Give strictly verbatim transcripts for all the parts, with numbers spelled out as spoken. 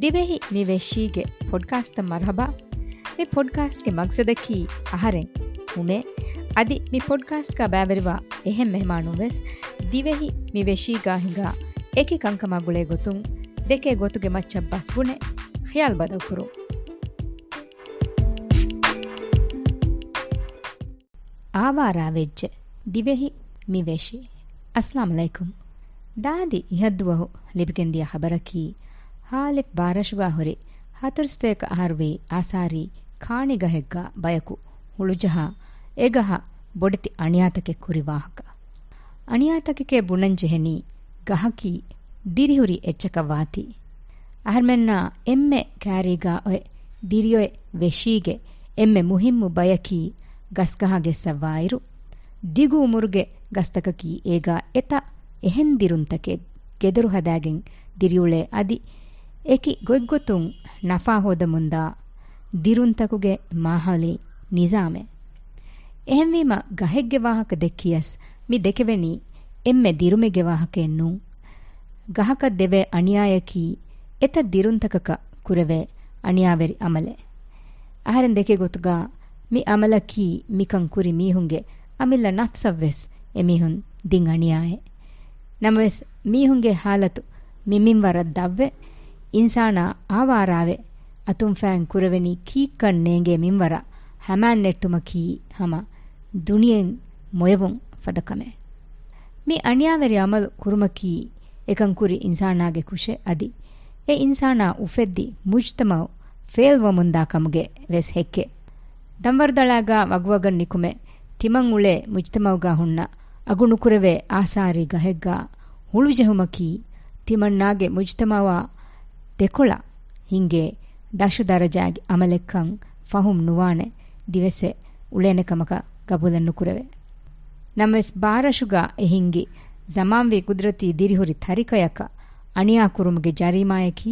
ދިވެހި މި ވެށީގެ ޕޮޑްކާސްޓަށް މަރުޙަބާ. މި ޕޮޑްކާސްޓްގެ މަގްސަދަކީ އަހަރެން އުމޭ. އަދި މި ޕޮޑްކާސްޓްގަ ބައިވެރިވާ އެހެން މެހެމާނުން ވެސް ދިވެހި މި ވެށީގާ ހިނގާ އެކި ކަންކަމާ ގުޅޭ ގޮތުން ދެކޭ ގޮތުގެ މައްޗަށް ބަސް ބުނެ ޚިޔާލު ބަދަލުކުރުން. އާވާރާ ވެއްޖެ ދިވެހި މި ވެށި. އައްސަލާމު ޢަލައިކުމް. ދާދި އިހަށްދުވަހު ލިބިގެންދިޔަ ޚަބަރަކީ، ހާލިފް ބާރަށުގާ ހުރި ހަތަރުސަތޭކަ އަހަރުވީ އާސާރީ ކާނި ގަހެއްގާ ބަޔަކު ހުޅުޖަހާ، އެ ގަހަށް ބޮޑެތި އަނިޔާތަކެއް ކުރި ވާހަކަ. އަނިޔާތަކެކޭ ބުނަން ޖެހެނީ ގަހަކީ ދިރިހުރި އެއްޗަކަށް ވާތީ. އަހަރުމެންނާ އެންމެ ކާރީގާ އޮތް ދިރިއޮތް ވެށީގެ އެންމެ މުހިއްމު ބަޔަކީ ގަސްގަހާ ގެއްސަށް ވާއިރު، ދިގު އުމުރުގެ ގަސްތަކަކީ އޭގާ އެތައް އެހެން ދިރުންތަކެއް ގެދޮރު ހަދާގެން ދިރިއުޅޭ އަދި އެކި ގޮތްގޮތުން ނަފާ ހޯދަމުންދާ ދިރުންތަކުގެ މާހައުލީ ނިޒާމެއް. އެހެންވީމަ ގަހެއްގެ ވާހަކަ ދެއްކިޔަސް މި ދެކެވެނީ އެންމެ ދިރުމެއްގެ ވާހަކައެއް ނޫން. ގަހަކަށް ދެވޭ އަނިޔާޔަކީ އެތައް ދިރުންތަކަކަށް ކުރެވޭ އަނިޔާވެރި އަމަލެއް. އަހަރެން ދެކޭ ގޮތުގަ މި އަމަލަކީ މިކަން ކުރި މީހުންގެ އަމިއްލަ ނަފްސަށްވެސް އެމީހުން ދިން އަނިޔާއެއް. ނަމަވެސް މީހުންގެ ހާލަތު މި މިންވަރަށް ދަށްވެ، އިންސާނާ އާވާރާވެ، އަތުންފައިން ކުރެވެނީ ކީއްކަން ނޭނގޭ މިންވަރަށް ހަމައަށް ނެއްޓުމަކީ ހަމަ ދުނިޔެއިން މޮޔަވުން ފަދަ ކަމެއް. މި އަނިޔާވެރި އަމަލު ކުރުމަކީ އެކަން ކުރި އިންސާނާގެ ކުށެއް އަދި އެ އިންސާނާ އުފެއްދި މުޖްތަމައު ފޭލްވަމުންދާ ކަމުގެ ވެސް ހެއްކެއް. ދަންވަރުދަޅާގާ ވަގުވަގަށް ނިކުމެ ތިމަން އުޅޭ މުޖްތަމައުގާ ހުންނަ އަގު ނުކުރެވޭ އާސާރީ ގަހެއްގާ ހުޅުޖެހުމަކީ ތިމަންނާގެ މުޖްތަމައާ ދެކޮޅަށް ހިނގޭ ދަށު ދަރަޖާގެ އަމަލެއްކަން ފަހުމް ނުވާނެ ދިވެއްސެއް އުޅޭނެ ކަމަކަށް ގަބޫލެއް ނުކުރެވޭ. ނަމަވެސް ބާރަށުގާ އެ ހިންގި ޒަމާންވީ ގުދްރަތީ ދިރިހުރި ތަރިކަޔަކަށް އަނިޔާ ކުރުމުގެ ޖަރީމާޔަކީ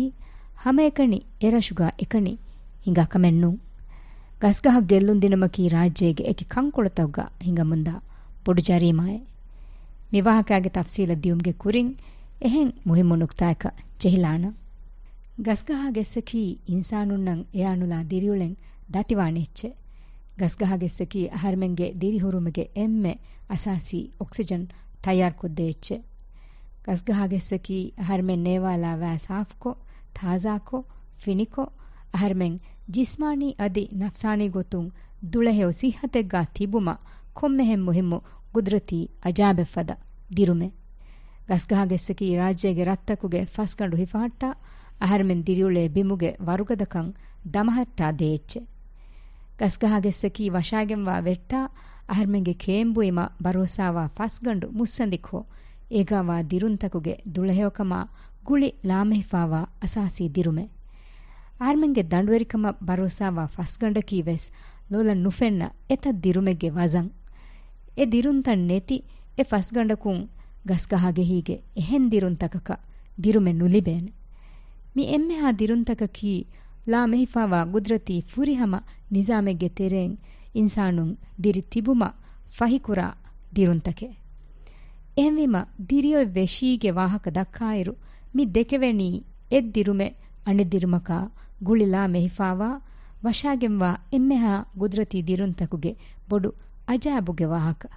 ހަމައެކަނި އެރަށުގާ އެކަނި ހިނގާ ކަމެއް ނޫން. ގަސްގަހަށް ގެއްލުން ދިނުމަކީ ރާއްޖޭގެ އެކި ކަންކޮޅުތަކުގާ ހިނގަމުންދާ ބޮޑު ޖަރީމާއެއް. މި ވާހަކާގެ ތަފްސީލަށް ދިޔުމުގެ ކުރިން އެހެން މުހިއްމު ނުކުތާއަކަށް ޖެހިލާނަން. ގަސްގަހާ ގެއްސަކީ އިންސާނުންނަށް އެޔާނުލާ ދިރިއުޅެން ދަތިވާނެ އެއްޗެއް. ގަސްގަހާ ގެއްސަކީ އަހަރުމެންގެ ދިރިހުރުމުގެ އެންމެ އަސާސީ އޮކްސިޖަން ތައްޔާރުކޮށްދޭ އެއްޗެއް. ގަސްގަހާ ގެއްސަކީ އަހަރުމެން ނޭވާލާ ވައި ސާފުކޮށް، ތާޒާކޮށް، ފިނިކޮށް، އަހަރުމެން ޖިސްމާނީ އަދި ނަފްސާނީ ގޮތުން ދުޅަހެޔޮ ސިއްހަތެއްގާ ތިބުމަށް ކޮންމެހެން މުހިއްމު ގުދްރަތީ އަޖާއިބެއް ފަދަ ދިރުމެއް. ގަސްގަހާ ގެއްސަކީ ރާއްޖޭގެ ރަށްތަކުގެ ފަސްގަނޑު ހިފަހައްޓާ، އަހަރުމެން ދިރިއުޅޭ ބިމުގެ ވަރުގަދަކަން ދަމަހައްޓާ ދޭ އެއްޗެއް. ގަސްގަހާ ގެއްސަކީ ވަށާގެންވާ ވެއްޓާ، އަހަރުމެންގެ ކޭންބުއިމަށް ބަރޯސާވާ ފަސްގަނޑު މުއްސަނދިކޮށް، އޭގާވާ ދިރުންތަކުގެ ދުޅަހެޔޮކަމާ ގުޅި ލާމެހިފާވާ އަސާސީ ދިރުމެއް. އަހަރުމެންގެ ދަނޑުވެރިކަމަށް ބަރޯސާވާ ފަސްގަނޑަކީ ވެސް ލޮލަށް ނުފެންނަ އެތައް ދިރުމެއްގެ ވަޒަން. އެ ދިރުންތައް ނެތި އެ ފަސްގަނޑަކުން ގަސްގަހާގެހީގެ އެހެން ދިރުންތަކަކަށް ދިރުމެއް ނުލިބޭނެ. މި އެންމެހާ ދިރުންތަކަކީ ލާމެހިފާވާ ގުދްރަތީ ފުރިހަމަ ނިޒާމެއްގެ ތެރެއިން އިންސާނުން ދިރި ތިބުމަށް ފަހިކުރާ ދިރުންތަކެއް. އެހެންވީމަ، ދިރިއޮތް ވެށީގެ ވާހަކަ ދައްކާއިރު، މި ދެކެވެނީ އެއް ދިރުމެއް އަނެއް ދިރުމަކާ ގުޅި ލާމެހިފާވާ، ވަށާގެންވާ އެންމެހާ ގުދްރަތީ ދިރުންތަކުގެ ބޮޑު އަޖާއިބުގެ ވާހަކަ.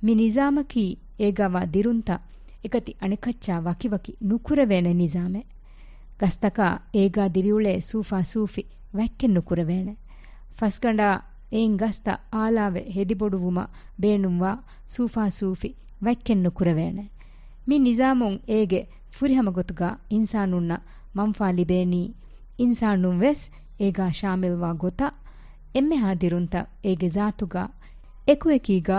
މި ނިޒާމަކީ އޭގާވާ ދިރުންތައް އެކަތި އަނެކައްޗާ ވަކިވަކި ނުކުރެވޭނެ ނިޒާމެއް. ގަސްތަކާ އޭގާ ދިރިއުޅޭ ސޫފާސޫފި ވަތްކެއް ނުކުރެވޭނެ. ފަސްގަނޑާ އެއިން ގަސްތައް އާލާވެ ހެދިބޮޑުވުމަށް ބޭނުންވާ ސޫފާސޫފި ވަތްކެއް ނުކުރެވޭނެ. މި ނިޒާމުން އޭގެ ފުރިހަމަ ގޮތުގަ އިންސާނުންނަށް މަންފާ ލިބޭނީ، އިންސާނުން ވެސް އޭގާ ޝާމިލްވާ ގޮތަށް އެންމެހާ ދިރުންތައް އޭގެ ޒާތުގަ އެކުއެކީގަ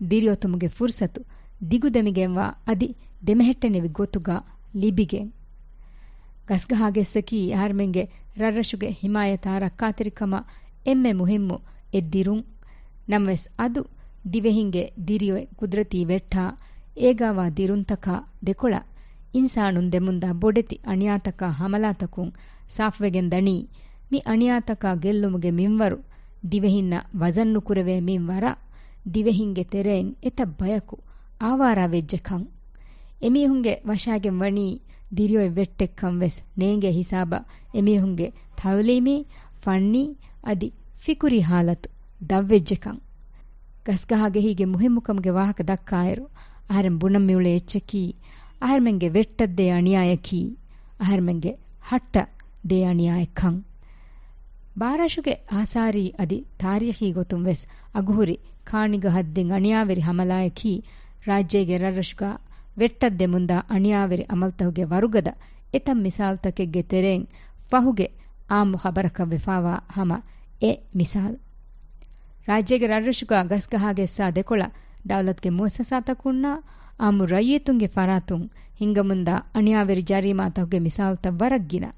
ދިރިއޮތުމުގެ ފުރުސަތު ދިގުދެމިގެންވާ އަދި ދެމެހެއްޓެނިވި ގޮތުގަ ލިބިގެން. ގަސްގަހާ ގެއްސަކީ އަހަރުމެންގެ ރަށްރަށުގެ ހިމާޔަތާ ރައްކާތެރިކަމަށް އެންމެ މުހިއްމު އެއް ދިރުން. ނަމަވެސް އަދު ދިވެހިންގެ ދިރިއޮތް ގުދްރަތީ ވެއްޓާ އޭގާވާ ދިރުންތަކާ ދެކޮޅަށް އިންސާނުން ދެމުންދާ ބޮޑެތި އަނިޔާތަކާ ހަމަލާތަކުން ސާފުވެގެން ދަނީ، މި އަނިޔާތަކާ ގެއްލުމުގެ މިންވަރު ދިވެހިންނަށް ވަޒަން ނުކުރެވޭ މިންވަރަށް ދިވެހިންގެ ތެރެއިން އެތައް ބަޔަކު އާވާރާ ވެއްޖެ ކަން. އެމީހުންގެ ވަށާގެން ވަނީ ދިރިއޮތް ވެއްޓެއްކަން ވެސް ނޭނގޭ ހިސާބަށް އެމީހުންގެ ތައުލީމީ، ފަންނީ އަދި ފިކުރީ ހާލަތު ދަށްވެއްޖެކަން. ގަސްގަހާގެހީގެ މުހިއްމުކަމުގެ ވާހަކަ ދައްކާއިރު، އަހަރެން ބުނަން މިއުޅޭ އެއްޗަކީ، އަހަރެމެންގެ ވެއްޓަށްދޭ އަނިޔާއަކީ، އަހަރެމެންގެ ހައްޓަށް ދޭ އަނިޔާއެއްކަން. ބާރަށުގެ އާސާރީ އަދި ތާރީޚީ ގޮތުން ވެސް އަގުހުރި ކާނިގަހަށްދިން އަނިޔާވެރި ހަމަލާއަކީ، ރާއްޖޭގެ ރަށްރަށުގަ ވެއްޓަށްދެމުންދާ އަނިޔާވެރި އަމަލުތަކުގެ ވަރުގަދަ އެތައް މިސާލުތަކެއްގެ ތެރެއިން ފަހުގެ އާއްމު ޚަބަރަކަށް ވެފާވާ ހަމަ އެއް މިސާލު. ރާއްޖޭގެ ރަށްރަށުގަ ގަސްގަހާގެއްސާ ދެކޮޅަށް ދައުލަތުގެ މުއައްސަސާތަކުންނާ އާއްމު ރައްޔިތުންގެ ފަރާތުން ހިންގަމުންދާ އަނިޔާވެރި ޖަރީމާތަކުގެ މިސާލުތައް ވަރަށް ގިނަ.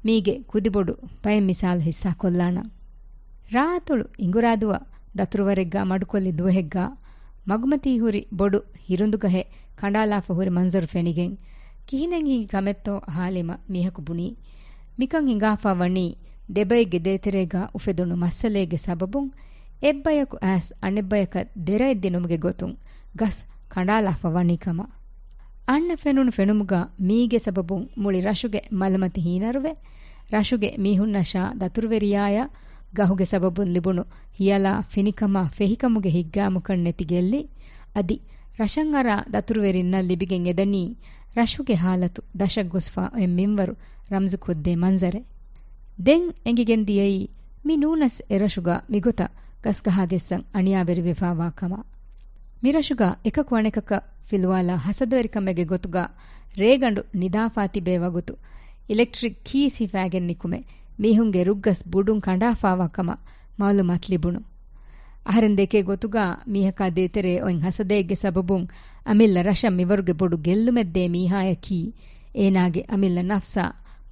މީގެ ކުދިބޮޑު ބައެއް މިސާލު ހިއްސާކޮށްލާނަން. ރާއަތޮޅު އިނގުރާދުއަށް ދަތުރުވަރެއްގާ މަޑުކޮށްލި ދުވަހެއްގާ މަގުމަތީ ހުރި ބޮޑު ހިރުނދުގަހެއް ކަނޑާލާފަ ހުރި މަންޒަރު ފެނިގެން، ކިހިނެއް ހިނގި ކަމެއްތޯ ހާލިމަށް މީހަކު ބުނީ. މިކަން ހިނގާފަ ވަނީ ދެބައެއްގެ ދޭތެރޭގާ އުފެދުނު މައްސަލައެއްގެ ސަބަބުން އެއްބަޔަކު އައިސް އަނެއްބަޔަކަށް ދެރައެއް ދިނުމުގެ ގޮތުން ގަސް ކަނޑާލާފަ ވަނީ ކަމަށް. އަންނަ ފެނުނު ފެނުމުގަ މީގެ ސަބަބުން މުޅި ރަށުގެ މަލަމަތި ހީނަރުވެ، ރަށުގެ މީހުންނަށާ ދަތުރުވެރިޔާޔަށް ގަހުގެ ސަބަބުން ލިބުނު ހިޔަލާ ފިނިކަމާ ފެހިކަމުގެ ހިއްގާމުކަން ނެތި ގެއްލި، އަދި ރަށަށްއަރާ ދަތުރުވެރިންނަށް ލިބިގެން އެދަނީ ރަށުގެ ހާލަތު ދަށަށް ގޮސްފަ އޮތް މިންވަރު ރަމްޒުކޮށްދޭ މަންޒަރެއް. ދެން އެނގިގެން ދިޔައީ މި ނޫނަސް އެރަށުގަ މިގޮތަށް ގަސްގަހާގެއްސަން އަނިޔާވެރިވެފާވާ ކަމަށް. މިރަށުގަ އެކަކު އަނެކަކަށް ފިލުވާލާ ހަސަދަވެރިކަމެއްގެ ގޮތުގަ ރޭގަނޑު ނިދާފާ ތިބޭ ވަގުތު އިލެކްޓްރިކް ކީސް ހިފާގެން ނިކުމެ މީހުންގެ ރުއްގަސް ބުޑުން ކަނޑާފާވާ ކަމަށް މައުލޫމާތު ލިބުނު. އަހަރެން ދެކޭ ގޮތުގަ މީހަކާ ދޭތެރޭ އޮތް ހަސަދައެއްގެ ސަބަބުން އަމިއްލަ ރަށަށް މިވަރުގެ ބޮޑު ގެއްލުމެއް ދޭ މީހާޔަކީ، އޭނާގެ އަމިއްލަ ނަފްސާ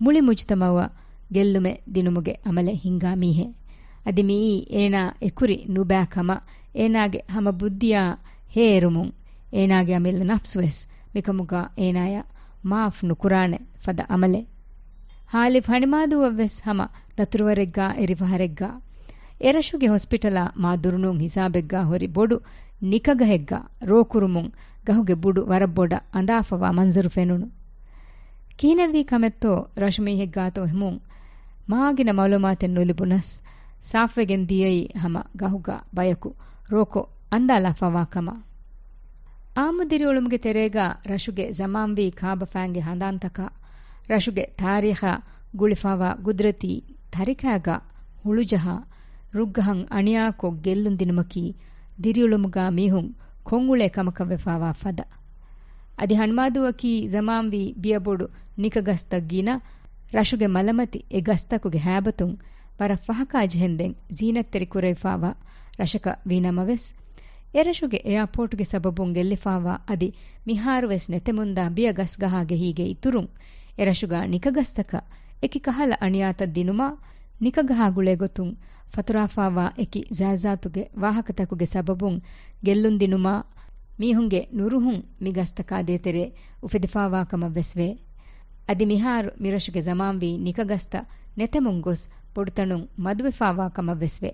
މުޅި މުޖުތަމައުއަށް ގެއްލުމެއް ދިނުމުގެ އަމަލެއް ހިންގާ މީހެއް. އަދި މިއީ އޭނާ އެކުރި ނުބައި ކަމަށް އޭނާގެ ހަމަ ބުއްދިއާ ހޭއެރުމުން، އޭނާގެ އަމިއްލަ ނަފްސުވެސް މިކަމުގަ އޭނާޔަށް މާފް ނުކުރާނެ ފަދަ އަމަލެއް. ހާލިފް ހަނިމާދޫއަށްވެސް ހަމަ ދަތުރުވަރެއްގާ އެރި ފަހަރެއްގާ އެރަށުގެ ހޮސްޕިޓަލާ މާ ދުރުނޫން ހިސާބެއްގާ ހުރި ބޮޑު ނިކަގަހެއްގާ ރޯކުރުމުން ގަހުގެ ބުޑު ވަރަށް ބޮޑަށް އަނދާފަވާ މަންޒަރު ފެނުނު. ކިހިނެއްވީ ކަމެއްތޯ ރަށުމީހެއްގާތޯ ހަމަ މާގިނަ މައުލޫމާތެއް ނުލިބުނަސް، ސާފްވެގެން ދިޔައީ ހަމަ ގަހުގާ ބަޔަކު ރޯކޮށް އަންދާލާފަވާ ކަމަށް. އާއްމު ދިރިއުޅުމުގެ ތެރޭގާ ރަށުގެ ޒަމާންވީ ކާބަފައިންގެ ހަނދާންތަކާ، ރަށުގެ ތާރީޚާ ގުޅިފާވާ ގުދުރަތީ ތަރިކައިގާ ހުޅުޖަހާ، ރުއްގަހަށް އަނިޔާކޮށް ގެއްލުން ދިނުމަކީ ދިރިއުޅުމުގާ މީހުން ކޮށްއުޅޭ ކަމަކަށް ވެފާވާ ފަދަ. އަދި ހަނިމާދޫއަކީ ޒަމާންވީ ބިޔަ ބޮޑު ނިކަ ގަސްތައް ގިނަ، ރަށުގެ މަލަމަތި އެ ގަސްތަކުގެ ހައިބަތުން ވަރަށް ފަހަކާ ޖެހެންދެން ޒީނަތްތެރި ކުރެވިފާވާ ރަށަކަށް ވީނަމަވެސް، އެރަށުގެ އެއާޕޯޓުގެ ސަބަބުން ގެއްލިފާވާ އަދި މިހާރުވެސް ނެތެމުންދާ ބިޔަ ގަސްގަހާގެހީގެ އިތުރުން، އެރަށުގާ ނިކަގަސްތަކަށް އެކި ކަހަލަ އަނިޔާތައް ދިނުމާ، ނިކަގަހާ ގުޅޭގޮތުން ފަތުރާފާވާ އެކި ޒާތްޒާތުގެ ވާހަކަތަކުގެ ސަބަބުން ގެއްލުން ދިނުމާ، މީހުންގެ ނުރުހުން މި ގަސްތަކާ ދޭތެރޭ އުފެދިފާވާ ކަމަށްވެސް ވޭ. އަދި މިހާރު މިރަށުގެ ޒަމާންވީ ނިކަގަސްތައް ނެތެމުން ގޮސް ބޮޑުތަނުން މަދުވެފާވާ ކަމަށްވެސް ވޭ.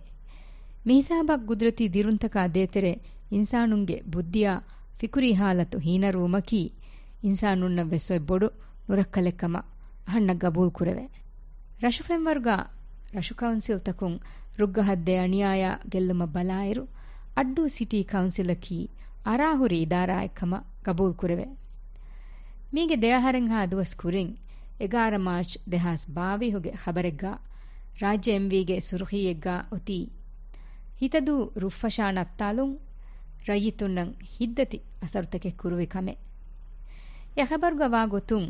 މިހިސާބަށް ގުދުރަތީ ދިރުންތަކާ ދޭތެރޭ އިންސާނުންގެ ބުއްދިއާ ފިކުރީ ހާލަތު ހީނަރުވުމަކީ، އިންސާނުންނަށްވެސް އޮތް ބޮޑު ނުރައްކަލެއް ކަމަށް އަހަންނަށް ގަބޫލު ކުރެވޭ. ރަށު ފެންވަރުގަ ރަށު ކައުންސިލްތަކުން ރުއްގަހަށްދޭ އަނިޔާޔާ ގެއްލުމަށް ބަލާއިރު، އައްޑޫ ސިޓީ ކައުންސިލަކީ އަރާހުރި އިދާރާއެއް ކަމަށް ގަބޫލު ކުރެވޭ. މީގެ ދެއަހަރެއްހާ ދުވަސް ކުރިން، އެގާރަ މާޗް ދެހާސް ބާވީހުގެ ޚަބަރެއްގަ، ރާއްޖެ އެމްވީގެ ސުރުޚީއެއްގަ އޮތީ، ހިތަދޫ ރުއްފަށާ ނައްތާލުން، ރައްޔިތުންނަށް ހިތްދަތި އަސަރުތަކެއް ކުރުވި ކަމެއް. އެ ޚަބަރުގަ ވާ ގޮތުން،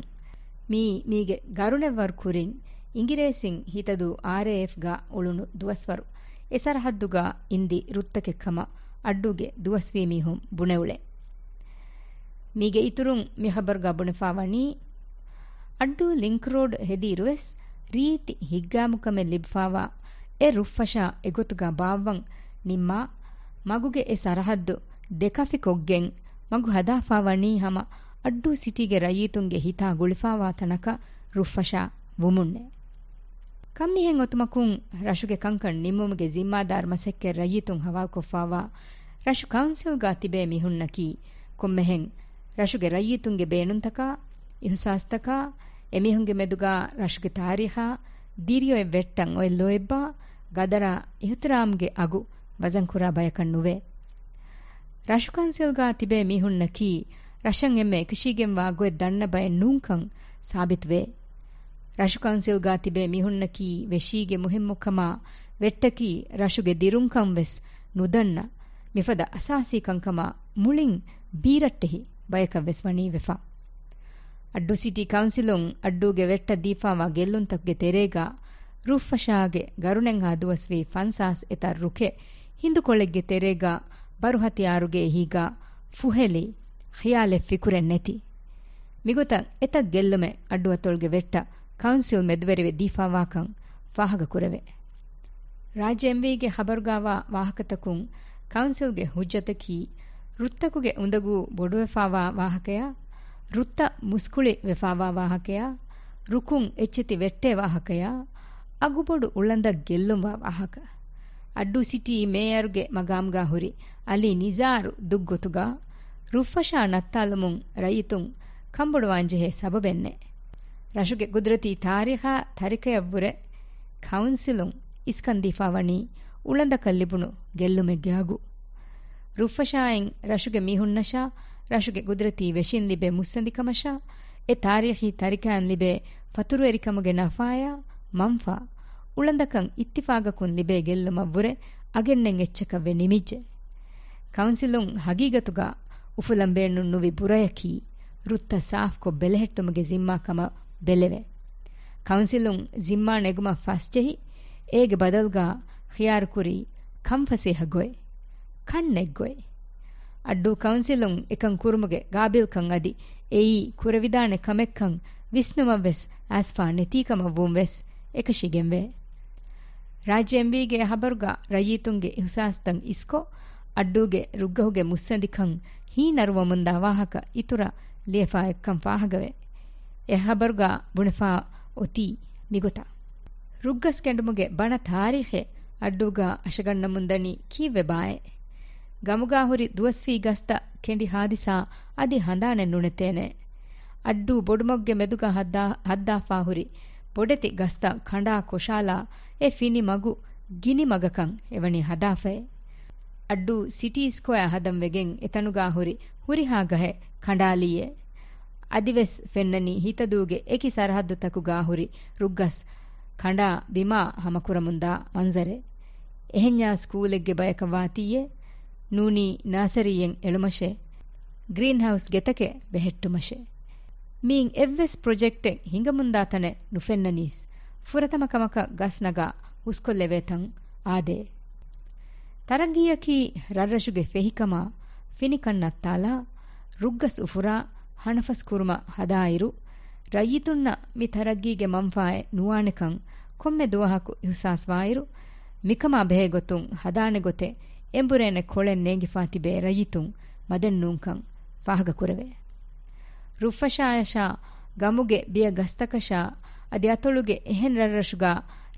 މީ މީގެ ގަރުނެއްވަރު ކުރިން، އިނގިރޭސިން ހިތަދޫ އާރްއޭއެފްގަ އުޅުނު ދުވަސްވަރު، އެ ސަރަހައްދުގަ އިންދި ރުއްތަކެއް ކަމަށް އައްޑޫގެ ދުވަސްވީ މީހުން ބުނެއުޅޭ. މީގެ އިތުރުން މި ޚަބަރުގަ ބުނެފާވަނީ، އައްޑޫ ލިންކް ރޯޑް ހެދިއިރުވެސް ރީތި ހިއްގާމުކަމެއް ލިބިފާވާ އެ ރުއްފަށާ އެގޮތުގަ ބާއްވަން ނިންމާ، މަގުގެ އެ ސަރަހައްދު ދެކަފިކޮށްގެން މަގު ހަދާފާވަނީ ހަމަ އައްޑޫ ސިޓީގެ ރައްޔިތުންގެ ހިތާ ގުޅިފާވާ ތަނަކަށް ރުއްފަށާ ވުމުންނޭ. ކަންމިހެން އޮތުމަކުން ރަށުގެ ކަންކަން ނިންމުމުގެ ޒިންމާދާރު މަސައްކަތް ރައްޔިތުން ހަވާލުކޮށްފާވާ ރަށު ކައުންސިލްގަ ތިބޭ މީހުންނަކީ ކޮންމެހެން ރަށުގެ ރައްޔިތުންގެ ބޭނުންތަކާ އިހުސާސްތަކާ، އެމީހުންގެ މެދުގާ ރަށުގެ ތާރީޚާ، ދިރިއޮތް ވެއްޓަށް އޮތް ލޯތްބާ، ގަދަރާ، އިހުތިރާމްގެ އަގު ވަޒަންކުރާ ބަޔަކަށް ނުވޭ. ރަށު ކައުންސިލްގާ ތިބޭ މީހުންނަކީ، ރަށަށް އެންމެ އެކަށީގެންވާ ގޮތް ދަންނަ ބައެއް ނޫންކަން ސާބިތުވޭ. ރަށު ކައުންސިލްގާ ތިބޭ މީހުންނަކީ، ވެށީގެ މުހިއްމުކަމާ، ވެއްޓަކީ ރަށުގެ ދިރުންކަން ވެސް ނުދަންނަ، މިފަދަ އަސާސީ ކަންކަމާ މުޅިން ބީރައްޓެހި ބަޔަކަށް ވެސް ވަނީ ވެފަ. އައްޑޫ ސިޓީ ކައުންސިލުން އައްޑޫގެ ވެއްޓަށް ދީފާވާ ގެއްލުންތަކުގެ ތެރޭގާ، ރުއްފަށާގެ ގަރުނެންހާ ދުވަސްވީ ފަންސާސް އެތައް ރުކެއް ހިނދުކޮޅެއްގެ ތެރޭގާ ބަރު ހަތިޔާރުގެ އެހީގާ ފުހެލި، ޚިޔާލެއް ފިކުރެއް ނެތި. މިގޮތަށް އެތައް ގެއްލުމެއް އައްޑުއަތޮޅުގެ ވެއްޓަށް ކައުންސިލް މެދުވެރިވެ ދީފާވާކަން ފާހަގަކުރެވޭ. ރާއްޖެ އެމްވީގެ ޚަބަރުގާވާ ވާހަކަތަކުން ކައުންސިލްގެ ހުއްޖަތަކީ، ރުއްތަކުގެ އުނދަގޫ ބޮޑުވެފާވާ ވާހަކަޔާ، ރުއްތައް މުސްކުޅި ވެފާވާ ވާހަކަޔާ، ރުކުން އެއްޗެތި ވެއްޓޭ ވާހަކަޔާ، އަގުބޮޑު އުޅަނދަށް ގެއްލުންވާ ވާހަކަ. އައްޑޫ ސިޓީ މޭޔަރުގެ މަގާމްގާ ހުރި އަލީ ނިޒާރު ދުށްގޮތުގާ، ރުއްފަށާ ނައްތާލުމުން ރައްޔިތުން ކަންބޮޑުވާންޖެހޭ ސަބަބެއްނެއް. ރަށުގެ ގުދުރަތީ ތާރީޚާ ތަރިކަޔަށްވުރެ ކައުންސިލުން އިސްކަންދީފާވަނީ އުޅަނދަކަށް ލިބުނު ގެއްލުމެއްގެ އަގު. ރުއްފަށާއިން ރަށުގެ މީހުންނަށާ، ރަށުގެ ގުދުރަތީ ވެށިން ލިބޭ މުއްސަނދިކަމަށާ، އެ ތާރީޚީ ތަރިކައިން ލިބޭ ފަތުރުވެރިކަމުގެ ނަފާޔާ، މަންފާ، އުޅަނދަކަށް އިއްތިފާގަކުން ލިބޭ ގެއްލުމަށްވުރެ އަގެއްނެތް އެއްޗަކަށްވެ ނިމިއްޖެ. ކައުންސިލުން ހަގީގަތުގަ އުފުލަން ބޭނުން ނުވި ބުރަޔަކީ، ރުއްތައް ސާފްކޮށް ބެލެހެއްޓުމުގެ ޒިންމާ ކަމަށް ބެލެވޭ. ކައުންސިލުން ޒިންމާ ނެގުމަށް ފަސްޖެހި، އޭގެ ބަދަލުގަ ޚިޔާރުކުރީ ކަންފަސޭހަ ގޮތް، ކަންނެތް ގޮތް. އައްޑޫ ކައުންސިލުން އެކަން ކުރުމުގެ ގާބިލްކަން އަދި އެއީ ކުރެވިދާނެ ކަމެއްކަން ވިސްނުމަށްވެސް އައިސްފާ ނެތީކަމަށްވުން ވެސް އެކަށީގެންވޭ. ރާއްޖެ އެމްވީގެ ހަބަރުގަ ރައްޔިތުންގެ އިހުސާސްތައް އިސްކޮށް، އައްޑޫގެ ރުއްގަހުގެ މުއްސަނދިކަން ހީނަރުވަމުންދާ ވާހަކަ އިތުރަށް ލިޔެފާ އެއްކަން ފާހަގަވޭ. އެ ހަބަރުގަ ބުނެފާ އޮތީ މިގޮތަށް. ރުއްގަސް ކެނޑުމުގެ ބަނަ ތާރީޚެއް އައްޑޫގަ އަށަގަންނަމުންދަނީ ކީއްވެބާއޭ؟ ގަމުގާ ހުރި ދުވަސްވީ ގަސްތައް ކެނޑި ހާދިސާ އަދި ހަނދާނެއް ނުނެތޭނެ. އައްޑޫ ބޮޑުމަގުގެ މެދުގަ ހައްދާ-، ހައްދާފާ ހުރި ބޮޑެތި ގަސްތައް ކަނޑާ ކޮށާލާ އެ ފިނި މަގު ގިނި މަގަކަށް އެވަނީ ހަދާފައޭ. އައްޑޫ ސިޓީ ސްކޮއާ ހަދަން ވެގެން އެތަނުގާ ހުރި ހުރިހާ ގަހެއް ކަނޑާލީއޭ. އަދިވެސް ފެންނަނީ ހިތަދޫގެ އެކި ސަރަހައްދުތަކުގާ ހުރި ރުއްގަސް ކަނޑާ ބިމާ ހަމަކުރަމުންދާ މަންޒަރެއް. އެހެންޏާ ސްކޫލެއްގެ ބަޔަކަށް ވާތީއޭ، ނޫނީ ނާސަރީއެއް އެޅުމަށޭ، ގްރީންހައުސް ގެތަކެއް ބެހެއްޓުމަށޭ. މިއިން އެއްވެސް ޕްރޮޖެކްޓެއް ހިނގަމުންދާ ތަނެއް ނުފެންނަނީސް، ފުރަތަމަ ކަމަކަށް ގަސް ނަގާ ހުސްކޮށްލެވޭތަން އާދޭ. ތަރައްގީއަކީ ރަށްރަށުގެ ފެހިކަމާ، ފިނިކަން ނައްތާލާ، ރުއްގަސް އުފުރާ، ހަނަފަސް ކުރުމަށް ހަދާއިރު، ރައްޔިތުންނަށް މި ތަރައްގީގެ މަންފާއެއް ނުވާނެކަން ކޮންމެ ދުވަހަކު އިހުސާސްވާއިރު، މިކަމާ ބެހޭ ގޮތުން ހަދާނެ ގޮތެއް އެނބުރޭނެ ކޮޅެއް ނޭނގިފާ ތިބޭ ރައްޔިތުން މަދެއް ނޫންކަން ފާހަގަކުރެވޭ. ރުއްފަށާޔަށާ، ގަމުގެ ބިޔަ ގަސްތަކަށާ، އަދި އަތޮޅުގެ އެހެން ރަށްރަށުގާ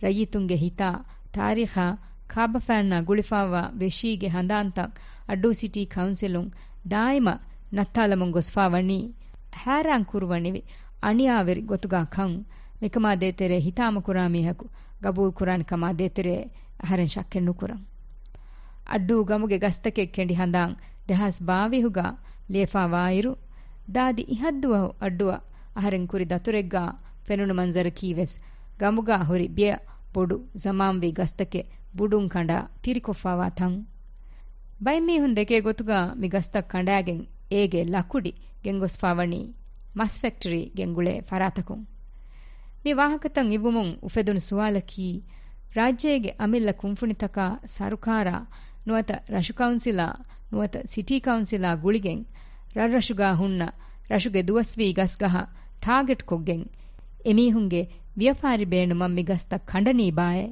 ރައްޔިތުންގެ ހިތާ، ތާރީޚާ، ކާބަފައިންނާ ގުޅިފާވާ ވެށީގެ ހަނދާންތައް އައްޑޫ ސިޓީ ކައުންސިލުން ދާއިމަށް ނައްތާލަމުން ގޮސްފާ ވަނީ، ހައިރާން ކުރުވަނިވި އަނިޔާވެރި ގޮތުގާ ކަން، މިކަމާ ދޭތެރޭ ހިތާމަކުރާ މީހަކު ގަބޫލުކުރާނެ ކަމާ ދޭތެރޭ އަހަރެން ޝައްކެއް ނުކުރަން. އައްޑޫ ގަމުގެ ގަސްތަކެއް ކެނޑި ހަނދާން ދެހާސް ބާވީހުގަ ލިޔެފާވާއިރު، ދާދި އިހަށްދުވަހު އައްޑުއަށް އަހަރެން ކުރި ދަތުރެއްގަ ފެނުނު މަންޒަރަކީ ވެސް ގަމުގަ ހުރި ބިޔަ ބޮޑު ޒަމާންވީ ގަސްތަކެއް ބުޑުން ކަނޑާ ތިރިކޮށްފާވާ ތަން. ބައެއްމީހުން ދެކޭ ގޮތުގަ މި ގަސްތައް ކަނޑާގެން އޭގެ ލަކުޑި ގެންގޮސްފާވަނީ މަސް ފެކްޓަރީ ގެންގުޅޭ ފަރާތަކުން. މި ވާހަކަތައް އިވުމުން އުފެދުނު ސުވާލަކީ، ރާއްޖޭގެ އަމިއްލަ ކުންފުނިތަކާ ސަރުކާރާ ނުވަތަ ރަށު ކައުންސިލާ ނުވަތަ ސިޓީ ކައުންސިލާ ގުޅިގެން ރަށްރަށުގާ ހުންނަ ރަށުގެ ދުވަސްވީ ގަސްގަހަށް ޓާގެޓްކޮށްގެން އެމީހުންގެ ވިޔަފާރި ބޭނުމަށް މި ގަސްތައް ކަނޑަނީ ބާއޭ؟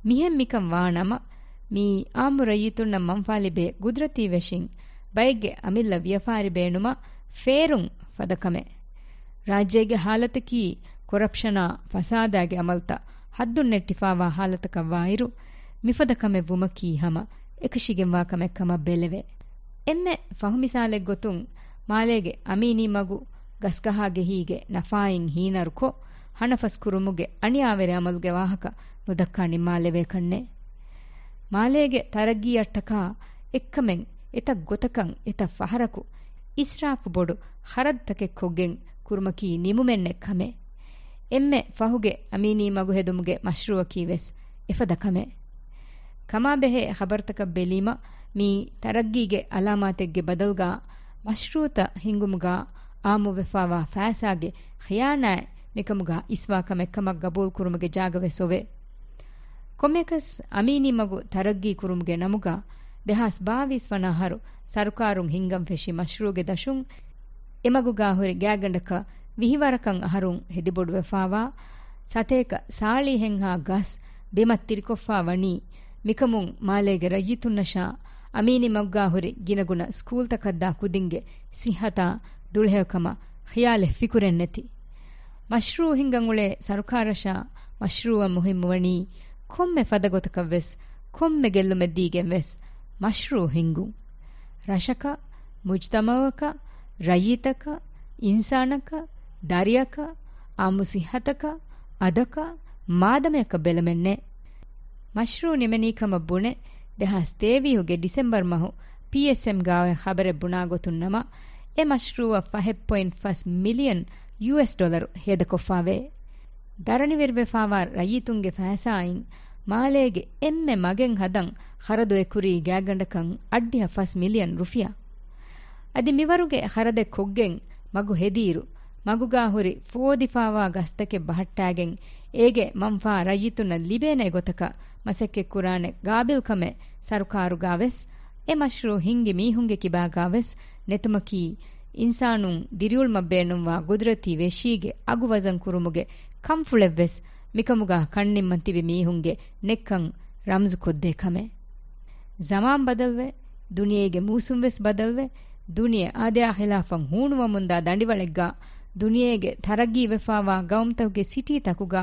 މިހެން މިކަން ވާ ނަމަ، މިއީ އާއްމު ރައްޔިތުންނަށް މަންފާލިބޭ ގުދުރަތީ ވެށިން ބައެއްގެ އަމިއްލަ ވިޔަފާރި ބޭނުމަށް ފޭރުން ފަދަ ކަމެއް. ރާއްޖޭގެ ހާލަތަކީ ކޮރަޕްޝަނާ ފަސާދާގެ އަމަލުތައް ހައްދުން ނެއްޓިފާވާ ހާލަތަކަށް ވާއިރު، މިފަދަ ކަމެއް ވުމަކީ ހަމަ އެކަށީގެންވާ ކަމެއް ކަމަށް ބެލެވޭ. އެންމެ ފަހު މިސާލެއް ގޮތުން، މާލޭގެ އަމީނީ މަގު ގަސްގަހާގެހީގެ ނަފާއިން ހީނަރުކޮށް، ހަނަފަސް ކުރުމުގެ އަނިޔާވެރި އަމަލުގެ ވާހަކަ ނުދައްކާ ނިންމާލެވޭކަށްނެއް. މާލޭގެ ތަރައްގީއަށްޓަކާ އެއްކަމެއް އެތައް ގޮތަކަށް އެތައް ފަހަރަކު އިސްރާފު ބޮޑު ޚަރަދުތަކެއް ކޮށްގެން ކުރުމަކީ ނިމުމެއްނެތް ކަމެއް. އެންމެ ފަހުގެ އަމީނީ މަގުހެދުމުގެ މަޝްރޫއަކީ ވެސް އެފަދަ ކަމެއް. ކަމާބެހޭ ޚަބަރުތަކަށް ބެލީމަ، މީ ތަރައްގީގެ އަލާމާތެއްގެ ބަދަލުގަ މަޝްރޫއުތައް ހިންގުމުގަ އާއްމުވެފާވާ ފައިސާގެ ޚިޔާނާތް މިކަމުގަ އިސްވާ ކަމެއް ކަމަށް ގަބޫލުކުރުމުގެ ޖާގަވެސް އޮވޭ. ކޮންމެއަކަސް އަމީނީ މަގު ތަރައްގީ ކުރުމުގެ ނަމުގަ ދެހާސް ބާވީސް ވަނަ އަހަރު ސަރުކާރުން ހިންގަން ފެށި މަޝްރޫއުގެ ދަށުން އެމަގުގަ ހުރި ގާތްގަނޑަކަށް ވިހި ވަރަކަށް އަހަރުން ހެދިބޮޑުވެފާވާ، ސަތޭކަ ސާޅީހެއްހާ ގަސް ބިމަށް ތިރިކޮށްފާ ވަނީ، މިކަމުން މާލޭގެ ރައްޔިތުންނަށާ އަމީނީ މަގުގަ ހުރި ގިނަގުނަ ސްކޫލްތަކަށްދާ ކުދިންގެ ސިއްހަތާ ދުޅަހެޔޮކަމަށް ޚިޔާލެއް ފިކުރެއްނެތި. މަޝްރޫއު ހިންގަން އުޅޭ ސަރުކާރަށާ މަޝްރޫއަށް މުހިއްމުވަނީ ކޮންމެ ފަދަ ގޮތަކަށްވެސް، ކޮންމެ ގެއްލުމެއް ދީގެންވެސް މަޝްރޫއު ހިންގުން. ރަށަކަށް، މުޖްތަމަޢަކަށް، ރައްޔިތަކަށް، އިންސާނަކަށް، ދަރިއަކަށް، އާއްމު ސިއްހަތަކަށް، އަދަކަށް، މާދަމަޔަކަށް ބެލުމެއްނެތް. މަޝްރޫއު ނިމެނީ ކަމަށް ބުނެ، ދެހާސް ތޭވީހުގެ ޑިސެމްބަރު މަހު ޕީއެސްއެމް ގާވެ ޚަބަރެއް ބުނާ ގޮތުން ނަމަ، އެ މަޝްރޫއަށް ފަހެއް ޕޮއިންޓް ފަސް މިލިއަން ޔޫއެސް ޑޮލަރު ހޭދަކޮށްފާވޭ. ދަރަނިވެރިވެފާވާ ރައްޔިތުންގެ ފައިސާއިން މާލޭގެ އެންމެ މަގެއް ހަދަން ޚަރަދު އެކުރީ ގާތްގަނޑަކަށް އަށްޑިހަ ފަސް މިލިއަން ރުފިޔާ. އަދި މިވަރުގެ ޚަރަދެއް ކޮށްގެން މަގު ހެދިއިރު، މަގުގާ ހުރި ފޯދިފާވާ ގަސްތަކެއް ބަހައްޓާގެން، އޭގެ މަންފާ ރައްޔިތުންނަށް ލިބޭނެ ގޮތަކަށް މަސައްކަތްކުރާނެ ގާބިލްކަމެއް ސަރުކާރުގާވެސް، އެ މަޝްރޫއު ހިންގި މީހުންގެ ކިބާގާވެސް ނެތުމަކީ، އިންސާނުން ދިރިއުޅުމަށް ބޭނުންވާ ގުދުރަތީ ވެށީގެ އަގު ވަޒަން ކުރުމުގެ ކަންފުޅެއްވެސް މިކަމުގާ ކަންނިންމަން ތިބި މީހުންގެ ނެއްކަން ރަމްޒުކޮށްދޭ ކަމެއް. ޒަމާން ބަދަލުވެ، ދުނިޔޭގެ މޫސުންވެސް ބަދަލުވެ، ދުނިޔެ އާދަޔާ ޚިލާފަށް ހޫނުވަމުންދާ ދަނޑިވަޅެއްގާ، ދުނިޔޭގެ ތަރައްގީވެފާވާ ގައުމުތަކުގެ ސިޓީތަކުގާ،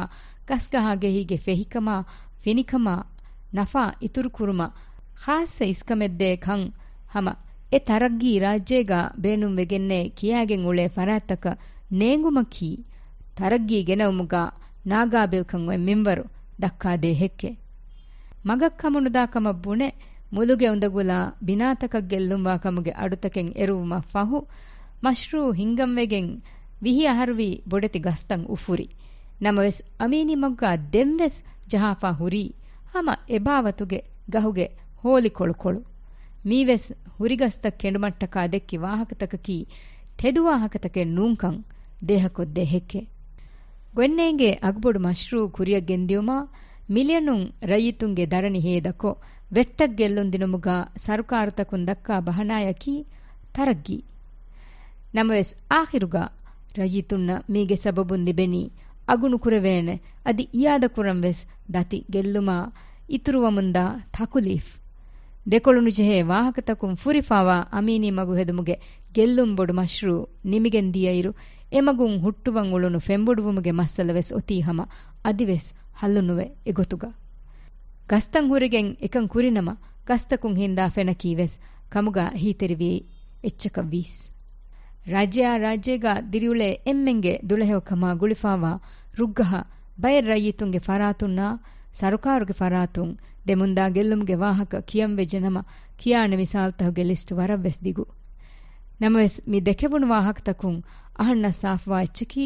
ގަސްގަހާގެހީގެ ފެހިކަމާ، ފިނިކަމާ، ނަފާ އިތުރުކުރުމަށް ޚާއްޞަ އިސްކަމެއްދޭ ކަން ހަމަ އެ ތަރައްގީ ރާއްޖޭގާ ބޭނުންވެގެންނޭ ކިޔާގެން އުޅޭ ފަރާތްތަކަށް ނޭނގުމަކީ، ތަރައްގީ ގެނައުމުގާ ނާގާބިލްކަން އޮތް މިންވަރު ދައްކާދޭ ހެއްކެއް. މަގަށް ކަމުނުދާ ކަމަށް ބުނެ، މުލުގެ އުނދަގުލާ ބިނާތަކަށް ގެއްލުންވާ ކަމުގެ އަޑުތަކެއް އެރުވުމަށް ފަހު، މަޝްރޫއު ހިންގަންވެގެން ވިހި އަހަރުވީ ބޮޑެތި ގަސްތައް އުފުރި. ނަމަވެސް، އަމީނީ މަގުގާ ދެންވެސް ޖަހާފާ ހުރީ ހަމަ އެބާވަތުގެ ގަހުގެ ހޯލިކޮޅުކޮޅު. މީވެސް ހުރިގަސްތައް ކެނޑުމަށްޓަކާ ދެއްކި ވާހަކަތަކަކީ ތެދު ވާހަކަތަކެއް ނޫންކަން ދޭހަކޮށްދޭ ހެއްކެއް. ގޮތްނޭނގޭ އަގުބޮޑު މަޝްރޫއު ކުރިއަށް ގެންދިޔުމާ، މިލިއަނުން ރައްޔިތުންގެ ދަރަނި ހޭދަކޮށް، ވެއްޓަށް ގެއްލުން ދިނުމުގާ ސަރުކާރުތަކުން ދައްކާ ބަހަނާޔަކީ ތަރައްގީ. ނަމަވެސް، އާޚިރުގާ ރައްޔިތުންނަށް މީގެ ސަބަބުން ލިބެނީ އަގު ނުކުރެވޭނެ، އަދި އިޔާދަކުރަން ވެސް ދަތި ގެއްލުމާ އިތުރުވަމުންދާ ތަކުލީފް. ދެކޮޅުނުޖެހޭ ވާހަކަތަކުން ފުރިފާވާ އަމީނީ މަގު ހެދުމުގެ ގެއްލުން ބޮޑު މަޝްރޫއު ނިމިގެން ދިޔައިރު، އެމަގުން ހުއްޓުވަން އުޅުނު ފެންބޮޑުވުމުގެ މައްސަލަ ވެސް އޮތީ ހަމަ އަދިވެސް ހައްލުނުވެ އެގޮތުގަ. ގަސްތައް ހުރެގެން އެކަން ކުރިނަމަ، ގަސްތަކުން ހިންދާ ފެނަކީ ވެސް ކަމުގަ އެހީތެރިވީ އެއްޗަކަށް ވީސް. ރާއްޖެއާ ރާއްޖޭގަ ދިރިއުޅޭ އެންމެންގެ ދުޅަހެޔޮކަމާ ގުޅިފާވާ ރުއްގަހަށް ބައެއް ރައްޔިތުންގެ ފަރާތުންނާ ސަރުކާރުގެ ފަރާތުން ދެމުންދާ ގެއްލުމުގެ ވާހަކަ ކިޔަން ވެއްޖެ ނަމަ، ކިޔާނެ މިސާލުތަކުގެ ލިސްޓް ވަރަށް ވެސް ދިގު. ނަމަވެސް، މި ދެކެވުނު ވާހަކަތަކުން އަހަންނަށް ސާފުވާ އެއްޗަކީ،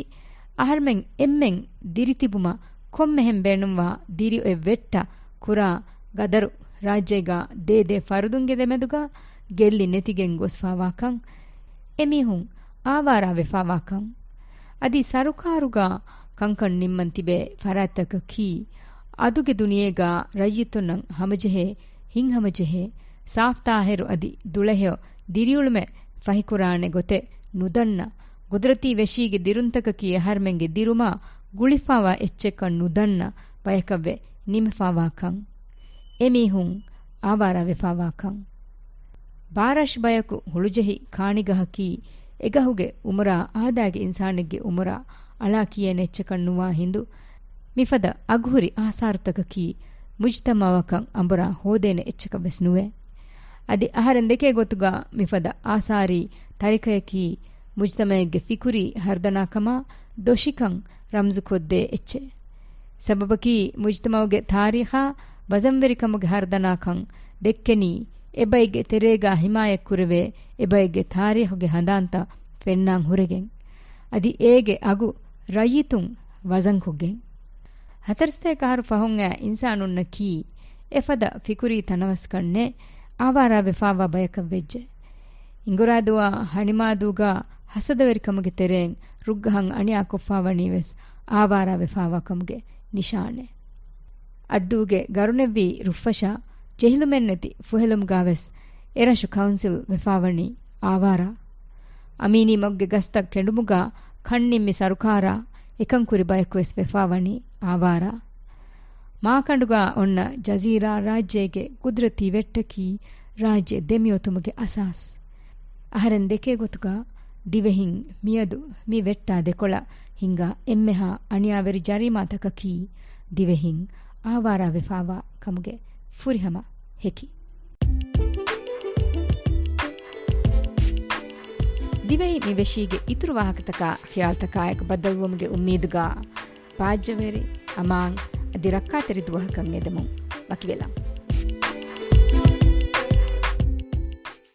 އަހަރުމެން އެންމެން ދިރިތިބުމަށް ކޮންމެހެން ބޭނުންވާ ދިރިއޮތް ވެއްޓަށް ކުރާ ގަދަރު، ރާއްޖޭގަ ދޭދޭ ފަރުދުންގެ ދެމެދުގަ ގެއްލި ނެތިގެން ގޮސްފާވާކަން، އެމީހުން އާވާރާ ވެފާވާކަން. އަދި ސަރުކާރުގަ ކަންކަން ނިންމަން ތިބޭ ފަރާތްތަކަކީ، އަދުގެ ދުނިޔޭގަ ރައްޔިތުންނަށް ހަމަޖެހޭ، ހިތްހަމަޖެހޭ، ސާފްތާހިރު އަދި ދުޅަހެޔޮ ދިރިއުޅުމެއް ފަހިކުރާނެ ގޮތެއް ނުދަންނަ، ގުދުރަތީ ވެށީގެ ދިރުންތަކަކީ އަހަރުމެންގެ ދިރުމާ ގުޅިފާވާ އެއްޗެއްކަން ނުދަންނަ ބަޔަކަށްވެ ނިމިފާވާކަން. އެމީހުން އާވާރާވެފާވާކަން. ބާރަށު ބަޔަކު ހުޅުޖެހި ކާނިގަހަކީ، އެގަހުގެ އުމުރާ އާދައިގެ އިންސާނެއްގެ އުމުރާ އަޅާ ކިޔޭނެ އެއްޗަކަށް ނުވާ ހިނދު، މިފަދަ އަގުހުރި އާސާރުތަކަކީ، މުޖްތަމަޢަކަށް އަނބުރާ ހޯދޭނެ އެއްޗަކަށް ވެސް ނުވޭ. އަދި އަހަރެން ދެކޭ ގޮތުގަ މިފަދަ އާސާރީ ތަރިކަޔަކީ، މުޖްތަމައެއްގެ ފިކުރީ ހަރުދަނާކަމާ ދޮށިކަން ރަމްޒުކޮށްދޭ އެއްޗެއް. ސަބަބަކީ، މުޖްތަމައުގެ ތާރީޚާ ވަޒަންވެރިކަމުގެ ހަރުދަނާކަން ދެއްކެނީ، އެބައެއްގެ ތެރޭގާ ހިމާޔަތްކުރެވޭ އެބައެއްގެ ތާރީޚުގެ ހަނދާންތައް ފެންނާން ހުރެގެން. އަދި އޭގެ އަގު ރައްޔިތުން ވަޒަންކޮށްގެން. ހަތަރުސަތޭކަ އަހަރު ފަހުން އައި އިންސާނުންނަކީ އެފަދަ ފިކުރީ ތަނަވަސްކަން ނެތް އާވާރާވެފާވާ ބަޔަކަށް ވެއްޖެ. އިނގުރާދޫއާ ހަނިމާދޫގާ ހަސަދަވެރިކަމުގެ ތެރެއިން ރުއްގަހަށް އަނިޔާކޮށްފާވަނީ ވެސް އާވާރާވެފާވާ ކަމުގެ ނިޝާނެއް. އައްޑޫގެ ގަރުނެއްވީ ރުއްފަށާ ޖެހިލުމެއްނެތި ފުހެލުމުގާ ވެސް އެރަށު ކައުންސިލް ވެފާވަނީ އާވާރާ. އަމީނީމަގުގެ ގަސްތައް ކެނޑުމުގާ ކަންނިންމި ސަރުކާރާ އެކަންކުރި ބަޔަކު ވެސް ވެފާވަނީ އާވާރާ. މާކަނޑުގާ އޮންނަ ޖަޒީރާ ރާއްޖޭގެ ގުދްރަތީ ވެއްޓަކީ ރާއްޖެ ދެމިއޮތުމުގެ އަސާސް. އަހަރެން ދެކޭ ގޮތުގާ ދިވެހިން މިއަދު މި ވެއްޓާ ދެކޮޅަށް ހިނގާ އެންމެހާ އަނިޔާވެރި ޖަރީމާތަކަކީ ދިވެހިން އާވާރާވެފާވާ ކަމުގެ ފުރިހަމަ ހެކި. ދިވެހި މި ވެށީގެ އިތުރު ވާހަކަތަކާ ޚިޔާލުތަކާއެކު ބައްދަލުވުމުގެ އުއްމީދުގާ ބާއްޖަވެރި، އަމާން އަދި ރައްކާތެރި ދުވަހަކަށް އެދެމުން ވަކިވެލަން.